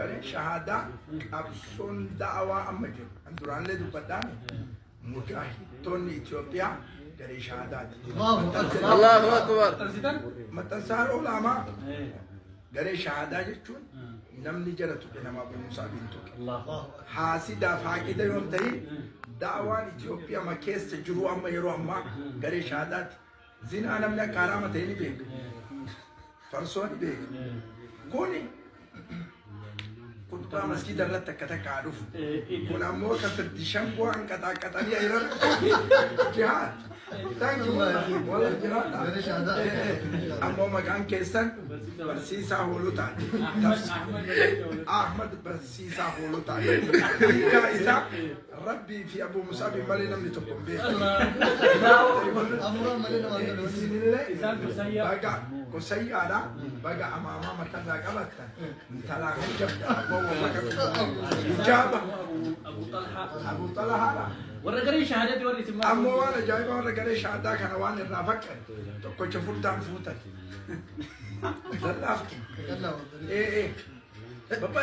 Gareen shahaadaa qabsoon da'awaa amma jiru. An duraanillee dubbadhaame mujaahidtoonni Itoophiyaa garee shahaadaati. Allahu Akbar. Maxxansaan olaamaa garee shahaadaa jechuun namni jala tuqe namaa barumsaa hin tuqe. Haasidaaf haaqida yoo hin ta'in da'awaan Itoophiyaa ma keessa jiru amma yeroo ammaa garee shahaadaati. Zinaa namni akka haraama ta'e ni beeka. Farsoo ni beeka. Kuni kutbaa masgiida irratti akka takka haa dhufu. Kun ammoo ka firdi shangoo hanqaxaaqaxanii ayirara. Jihaad. Thank you. Wala jiraadha. Ammoo maqaan keessan barsiisaa hoolotaati. Ahmad barsiisaa hoolotaati. Hiikaa isaa Rabbii fi Abuu Musaabii malee namni tokko hin beeku. Isinillee baga gosayyaadha. Baga amaamaa matarraa qabattan. Intalaa kan jabda. Abboo warra qabu. Hijaaba. Abu Xalahaadha. Warra garee shahaadatti warri isin Ammoo waan ajaa'ibaa warra garee shahaadaa kana waan irraa faqqan tokkocha furdaan fuutan. Lallaaftu. Ee ee. Babba